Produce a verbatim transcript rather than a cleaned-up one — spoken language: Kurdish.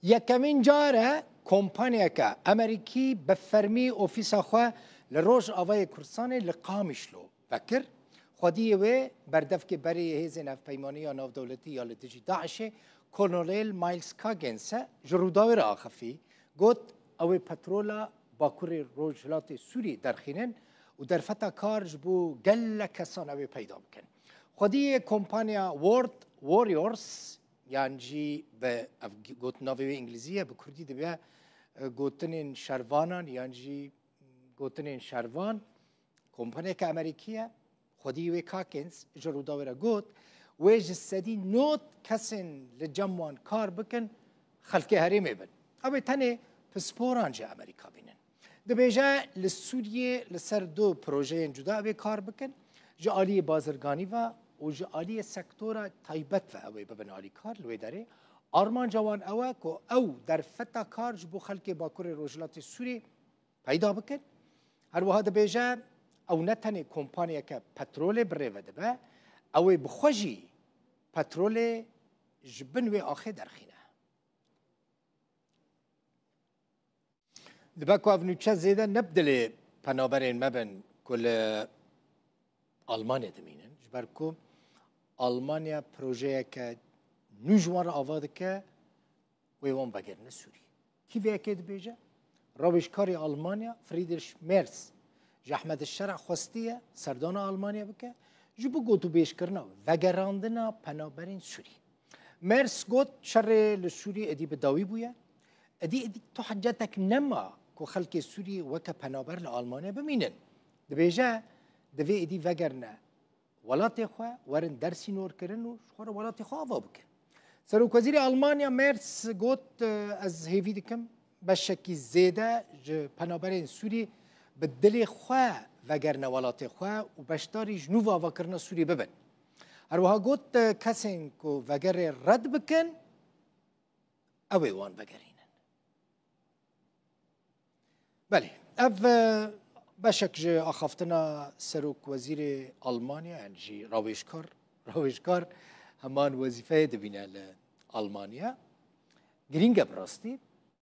Yekemîn car e kompaniyeke Amerîkî bi fermî ofîsa xwe li Rojavayê Kurdistanê li Qamişlo vekir. Xwediyê wê berdevkê berê yê Hêzên Hevpeymaniya Navdewletî ya li dijî DAIŞê, Kolonel Miles Coggins e, ji Rûdawê re axifî. Got, ew ê petrola Bakurê Rojhilatê Sûriyê derxînin û derfeta kar ji bo gelek kesan ew ê peyda bikin. Xwediyê kompaniya World Warriors, yan jî bi ev got navê wê îngilîzî ye, bi kurdî dibe, e, gotinên şervanan yan jî gotinên şervan, kompaniyeke Amerîkî ye. Xwedî wê Kakens ji Rûdawê re got, wê ji sedî nod kesên li cem wan kar bikin, xelkê herêmê bin. Ew ê tenê pisporan ji Amerîka bînin. Dibêje, li Sûriyê li ser du projeyên cuda ew ê kar bikin. Ji aliyê bazirganî ve û ji aliyê sektora taybet ve ew ê bibin alîkar li wê derê. Armanca wan ew e ku ew derfeta kar ji bo xelkê Bakurê Rojhilatê Sûriyê peyda bikin. Her wiha dibêje, ew ne tenê kompaniyeke petrolê bi rê ve dibe, ew ê bi xwe jî petrolê ji bin wê axê derxîne. Dibe ku ev nûçe zêde ne bi dilê penaberên me bin ku li Almanya dimînin, ji ber ku Almanya projeyeke nû ji wan re ava dike, wê wan vegerine Sûriyê. Kî vê yekê dibêje? Rawêjkarê Almanya Friedrich Merz ji Ehmed Şera xwestiye serdana Almanya bike, ji bo gotûbêjkirina vegerandina penaberên Sûrî. Merz got, şerê li Sûrî êdî bi dawî bûye. Êdî, êdî tu hicetek nema ku xelkê Sûrî weke penaber li Almanya bimînin. Dibêje, divê êdî vegerine welatê xwe, werin dersînorkirin û ji xwe re welatê xwe ava bikin. Serokwezîrê Almanya Merz got, ez hêvî dikim beşekî zêde ji penaberên Sûrî bi dilê xwe vegerine welatê xwe û beşdarî ji nû ve avakirina Sûrî bibin. Her wiha got, kesên ku vegerê red bikin, ew ê wan vegerînin. Belê, ev, e, beşek ji axaftina Serokwezîrê Almanya, yani jî rawêjkar, rawêjkar heman wezîfeyê dibîne li Almanya. Girîng e bi rastî.